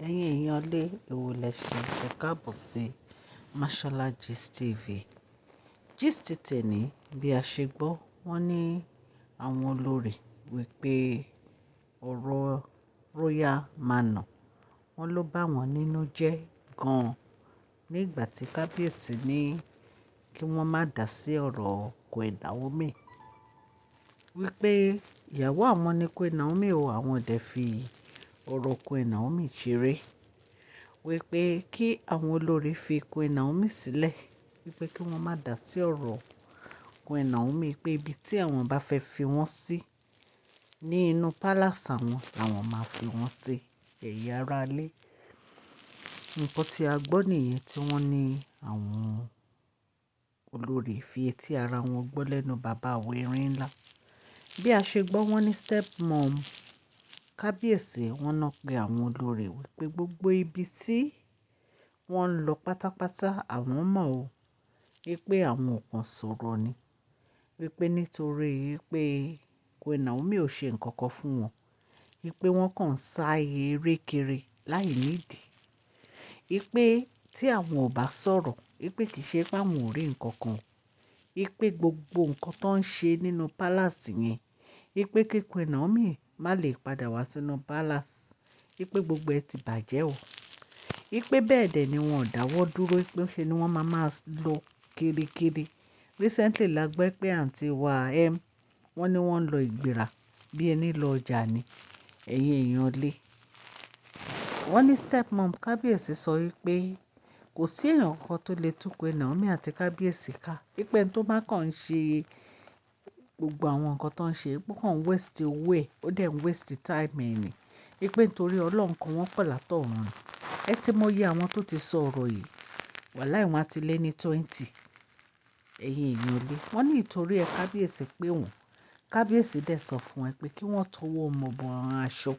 Ẹ̀yin èèyàn lé, èwo lẹ ṣe? Ẹ káàbọ̀ sí Mashola Gist TV. Gist tèní bí a ṣe gbọ́, wọ́n ní àwọn olórí wípé ọ̀rọ̀ Royal Manor, wọ́n ló bá wọn nínú jẹ́ gan nígbà tí kábíyèsí ní kí wọ́n má dà sí ọ̀rọ̀ Queen Naomi. Wípé ìyàwó àwọn ní Queen Naomi o, àwọn ò dẹ̀ fi ọ̀rọ̀ Queen Naomi ṣeré. Wípé kí àwọn olórí fi Queen Naomi sílẹ̀, wípé kí wọ́n má dà sí ọ̀rọ̀ Queen Naomi, pé ibi tí àwọn bá fẹ́ fi wọ́n sí ní inú palace àwọn làwọn máa fi wọ́n sí. Ẹ̀yin ará ilé. Nǹkan tí a gbọ́ nìyẹn tí wọ́n ní àwọn olórí fi etí ara wọn gbọ́ lẹ́nu bàbá àwọn erin ńlá. Bí a ṣe gbọ́, wọ́n ní step mom kábíyèsí, wọ́n náà pé àwọn olórí wípé gbogbo ibi tí wọ́n ń lọ pátápátá àwọn mọ̀ ó, wípé àwọn ò kan sọ̀rọ̀ ni. Wípé nítorí pé Queen Naomi ò ṣe nǹkan kan fún wọn, wípé wọ́n kàn ń sá eré kiri láìnídìí. Wípé tí àwọn ò bá sọ̀rọ̀, wípé kì í ṣe pé àwọn ò rí nǹkan kan. Wípé gbogbo nǹkan tó ń ṣe nínú palace yẹn, wípé kí Queen Naomi má lè padà wá sínú palace, wípé gbogbo ẹ ti bàjẹ́ o. Wípé bẹ́ẹ̀ dẹ̀ ni wọ́n ò dáwọ́ dúró, wípé ṣe ni wọ́n máa máa lọ kiri kiri. Recently la gbọ́ pé àǹtí wa M, wọ́n ní wọ́n ń lọ ìgbéra bí ẹni lọ ọjà ni. Ẹ̀yin èèyàn lé. Wọ́n ní step mom kábíyèsí sọ wípé kò sí èèyàn kan tó lè tú Queen Naomi àti kábíyèsí ká. Wípé ẹni tó bá kàn ń ṣe gbogbo àwọn nǹkan tó ń ṣe, pé ó kàn waste owó ẹ̀, ó dẹ̀ ń waste time ẹ̀ ni. Wípé nítorí Ọlọ́run kan wọ́n pẹ̀ látọ̀run ni. Ẹ ti mọ iye àwọn tó ti sọ ọ̀rọ̀ yìí. Wàláì wọ́n á ti lé ní 20. Ẹ̀yin èèyàn lé. Wọ́n ní ìtorí ẹ kábíyèsí pé wọ́n. Kábíyèsí dẹ̀ sọ fún ẹ pé kí wọ́n tọwọ́ ọmọ bọ aṣọ.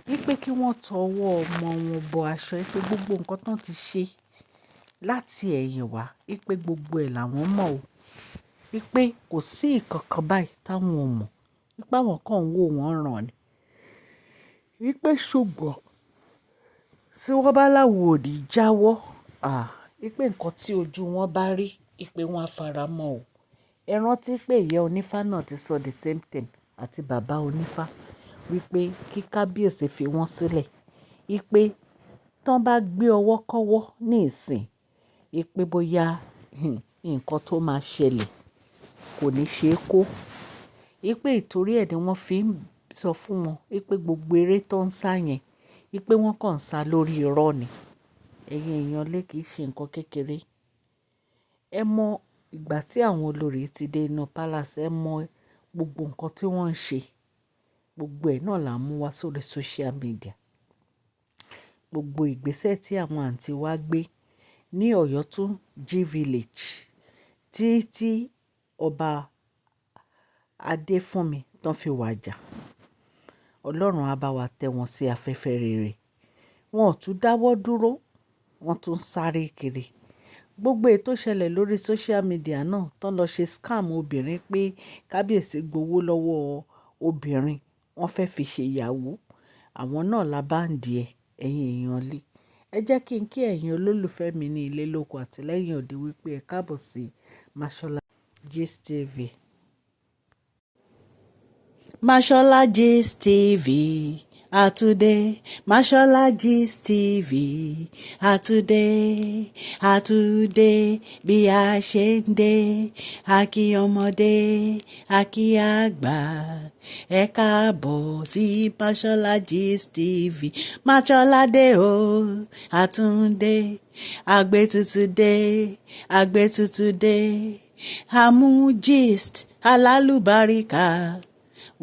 Wípé kí wọ́n tọwọ́ ọmọ wọn bọ aṣọ, wípé gbogbo nǹkan tó ti ṣe láti ẹ̀yìn wá, wípé gbogbo ẹ̀ làwọn mọ̀ ó. Wípé kò sí ìkankan báyìí táwọn ò mọ̀. Wípé àwọn kan ń wò wọ́n ràn ni. Wípé ṣùgbọ́n tí wọ́n bá láwọ ò ní jáwọ́, à, wípé nǹkan tí ojú wọn bá rí, wípé wọ́n á faramọ́ o. Ẹ rántí pé ìyá onífá náà ti sọ the same thing àti bàbá onífá wípé kí kábíyèsí fi wọ́n sílẹ̀. Wípé tí wọ́n bá gbé ọwọ́ kọ́wọ́ ní ìsìn, wípé bóyá nǹkan tó máa ṣẹlẹ̀ kò ní ṣe é kó. Wípé ìtorí ẹ ni wọ́n fi ń sọ fún wọn wípé gbogbo eré tó ń sá yẹn, wípé wọ́n kàn ń sá lórí irọ́ ni. Ẹ̀yin èèyàn lé kìí ṣe nǹkan kékeré. Ẹ mọ ìgbà tí àwọn olórí ti dé inú palace, ẹ mọ gbogbo nǹkan tí wọ́n ń ṣe. Gbogbo ẹ̀ náà là ń mú wá sórí social media. Gbogbo ìgbésẹ̀ tí àwọn àǹtí wa gbé ní Ọ̀yọ́túnjí village tí tí ọba Adéfúnmi tán fi wàjà. Ọlọ́run á bá wa tẹ́ wọn sí afẹ́fẹ́ rere. Wọn ò tún dáwọ́ dúró, wọ́n tún sáré kiri. Gbogbo èyí tó ṣẹlẹ̀ lórí social media náà tó lọ ṣe scam obìnrin pé kábíyèsí gbowó lọ́wọ́ obìnrin, wọ́n fẹ́ fi ṣe ìyàwó. Àwọn náà la bá ń di ẹ, ẹ̀yin èèyàn lé. Ẹ jẹ́ kí n kí ẹ̀yin olólùfẹ́ mi ní ilé lóko àti lẹ́yìn odi wípé ẹ káàbọ̀ sí Mashola Gist TV. Mashola Gist TV àtúndé, Mashola Gist TV àtúndé, àtúndé bí a ṣe ń dé, àkí ọmọdé, àkí àgbà, ẹ káàbọ̀ sí Mashola Gist TV. Mashola dé o, àtúndé, àgbétutù dé, àgbétutù dé, àmú gist alálùbáríkà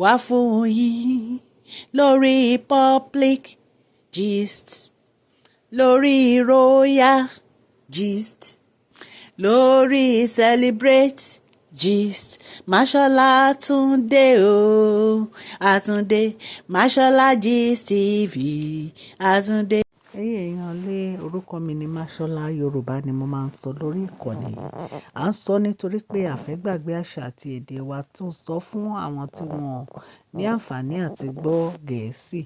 wá fún yín lórí public gist, lórí royal gist, lórí celebrate gist. Mashola túndé o, àtúndé, Mashola Gist TV, àtúndé. Ẹ̀yin èèyàn lé, orúkọ mi ni Mashola, Yorùbá ni mo máa ń sọ lórí ìkànnì yìí. À ń sọ nítorí pé a fẹ́ gbàgbé àṣà àti èdè wa tún sọ fún àwọn tí wọ́n ní àǹfààní àti gbọ́ Gẹ̀ẹ́sì.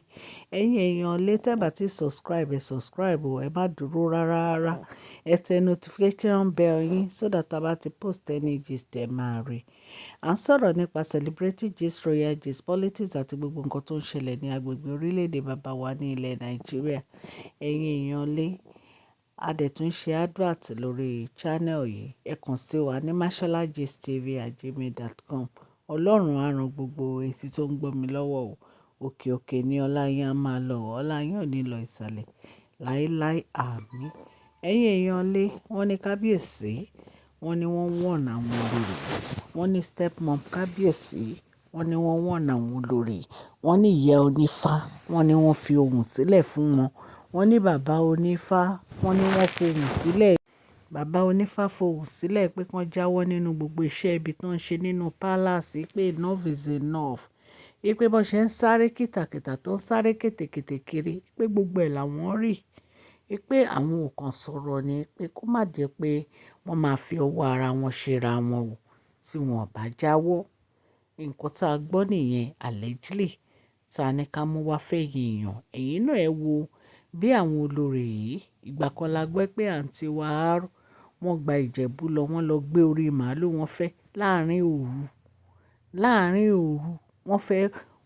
Ẹ̀yin èèyàn lé, tẹ́ bá ti subscribe, ẹ subscribe o, ẹ má dúró rárá rárá. Ẹ tẹ notification bell yín so that a bá ti post any gist ẹ máa rí. À ń sọ̀rọ̀ nípa celebrity gist, royal gist, politics àti gbogbo nǹkan tó ń ṣẹlẹ̀ ní agbègbè orílẹ̀-èdè bàbá wa ní ilẹ̀ Nàìjíríà. Ẹ̀yin èèyàn lé, a dẹ̀ tún ṣe advert lórí channel yìí. Ẹ kàn sí wa ní masholagistv@gmail.com. Ọlọ́run á ran gbogbo etí tó ń gbọ́ mi lọ́wọ́ o. Òkè òkè ni ọlá yín á máa lọ. Ọlá yín ò ní lọ ìsàlẹ̀ láíláí, àmín. Ẹ̀yin èèyàn lé, wọ́n ní kábíyèsí, wọ́n ní wọ́n warn àwọn olórí. Wọ́n ní stepmom kábíyèsí, wọ́n ní wọ́n warn àwọn olórí. Wọ́n ní ìyá onífá, wọ́n ní wọ́n fi ohùn sílẹ̀ fún wọn. Wọ́n ní bàbá onífá, wọ́n ní wọ́n fohùn sílẹ̀. Bàbá onífá fohùn sílẹ̀ pé kí wọ́n jáwọ́ nínú gbogbo iṣẹ́ ibi tó ń ṣe nínú palace, pé enough is enough. Wípé bó ṣe ń sáré kìtàkìtà tó ń sáré kètèkètè kiri, pé gbogbo ẹ̀ làwọn rí. Wípé àwọn ò kan sọ̀rọ̀ ni pé kó má jẹ́ pé wọ́n máa fi ọwọ́ ara wọn ṣe ra wọn o tí wọ́n ò bá jáwọ́. Nǹkan tí a gbọ́ nìyẹn allegedly tí a ní ká mú wá fún ẹ̀yin èèyàn. Ẹ̀yin náà ẹ wo bí àwọn olórí yìí, ìgbà kan la gbọ́ pé àǹtí wa R, wọ́n gba Ìjẹ̀bú lọ, wọ́n lọ gbé orí màálù wọ́n fẹ́ láàárín òru. Láàárín òru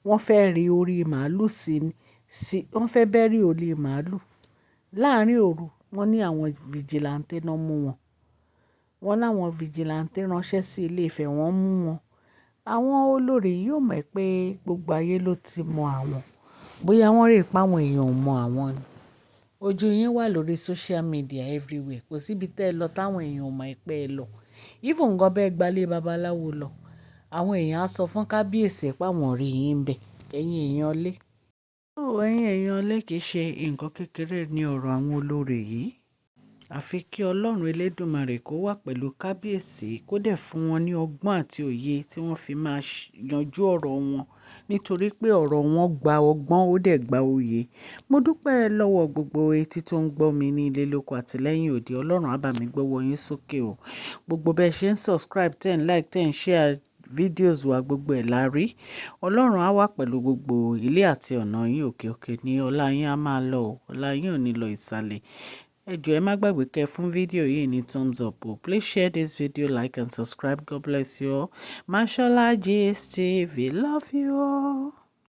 wọ́n fẹ́ rí orí màálù sí, wọ́n fẹ́ bury orí màálù. Láàárín òru wọ́n ní àwọn vigilante náà mú wọn. Wọ́n láwọn vigilante ránṣẹ́ sí ilé Ifẹ̀, wọ́n mú wọn. Àwọn olórí yìí ò mọ̀ pé gbogbo ayé ló ti mọ àwọn. Bóyá wọ́n rí pé àwọn èèyàn ò mọ àwọn ni. Ojú yín wà lórí social media everywhere. Kò sí ibi tí ẹ lọ táwọn èèyàn ò mọ̀ pé ẹ lọ. Even gan bẹ́ẹ̀ gba ilé babaláwo lọ, àwọn èèyàn á sọ fún kábíyèsí pé àwọn rí yín bẹ. Ẹ̀yin èèyàn lé. Ó, ẹ̀yin èèyàn lé, kìí ṣe nǹkan kékeré ní ọ̀rọ̀ àwọn olórí yìí. Àfi kí Ọlọ́run elédùmarè kó wà pẹ̀lú kábíyèsí, kó dẹ̀ fún wọn ní ọgbọ́n àti òye tí wọ́n fi máa yanjú ọ̀rọ̀ wọn. Nítorí pé ọ̀rọ̀ wọn gba ọgbọ́n, ó dẹ̀ gba òye. Mo dúpẹ́ lọ́wọ́ gbogbo etí tó ń gbọ́ mi ní ilé lóko àti lẹ́yìn odi. Ọlọ́run á bá mi gbọ́wọ́ yín sókè o. Gbogbo bẹ́ẹ̀ ṣe ń subscribe, ten like, ten share videos wa, gbogbo ẹ̀ la rí. Ọlọ́run á wà pẹ̀lú gbogbo ilé àti ọ̀nà yín. Òkè òkè ní ọlá yín á máa lọ o. Ọlá yín ò ní lọ ìsàlẹ̀. Ẹ jọ̀ọ́, ẹ má gbàgbé kẹ́ fún fídíò yìí ní thumbs up o. Please share this video, like and subscribe. God bless you all. Mashola Gist TV love you all.